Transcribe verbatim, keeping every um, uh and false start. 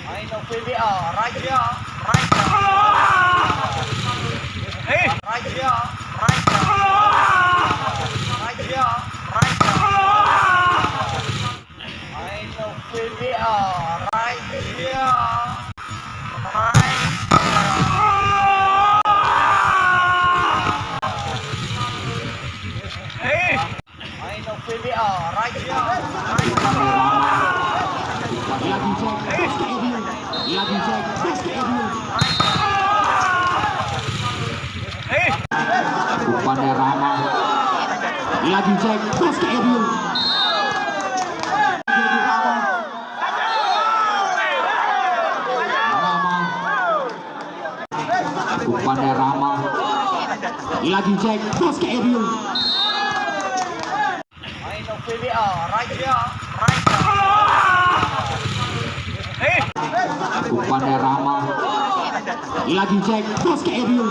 Main O P B A, raja, raja. Hei! Raja, raja. Raja, raja. Main O P B A, raja, raja. Hei! Main O P B A, raja, raja. Lagi cek, terus ke Edil. Lagi cek, terus ke Edil. Hei! Umpan dari Rama. Lagi cek, terus ke Edil. Rama. Umpan dari Rama. Lagi cek, terus ke Edil. Main O P B A, raja, raja. Hei! Umpan dari Rama. Lagi cek, terus ke Edil.